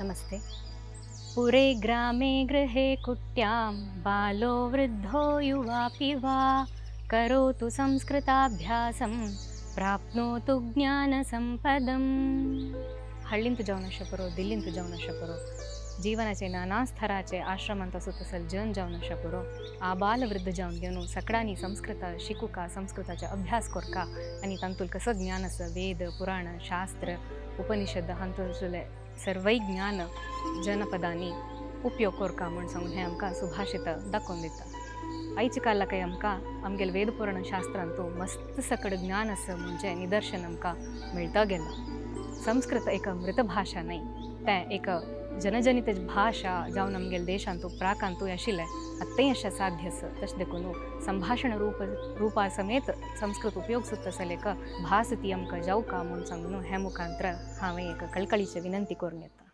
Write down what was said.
नमस्ते. पुरे ग्रामे गृहे कुट्यां बालो वृद्धो युवापि वा करोतु संस्कृताभ्यासं प्राप्नोतु ज्ञानसम्पदम्. हळ्ळींत जावन अशें पुरो, दिल्लींत जावन अशें पुरो, जीवनाचे नाना स्तराचे आश्रमांत आसूं तसल जन जावन अशें पुरो, आबाल वृद्ध जावन घेवन सगळ्यांनी संस्कृत शिकुका, संस्कृताचे अभ्यास करका आनी तांतूल कसो ज्ञान आसा, वेद, पुराण, शास्त्र, उपनिषद हातूंतले सर्वय ज्ञान जनपदांनी उपयोग करका म्हूण सांगून हें आमकां सुभाषित दाखोवन दिता. आयच्या काळाकय आमकां आमगेले वेद पुराण शास्त्रांतू मस्त सकड ज्ञान आसा म्हणजे निदर्शन आमकां मेळता गेलां. संस्कृत एक मृत भाशा न्हय, तें एक जनजनित भाशा जावन आमगेले देशांतू प्राकांतूय आशिल्लें, आत्तांय अशें साध्य आसा. तशें देखून संभाशण रूप रुपा समेत संस्कृत उपयोग सुद्दां आसले एक भास ती आमकां जावका म्हूण सांगून हे मुखांत्र हांवें एक कळकळीची विनंती करून येता.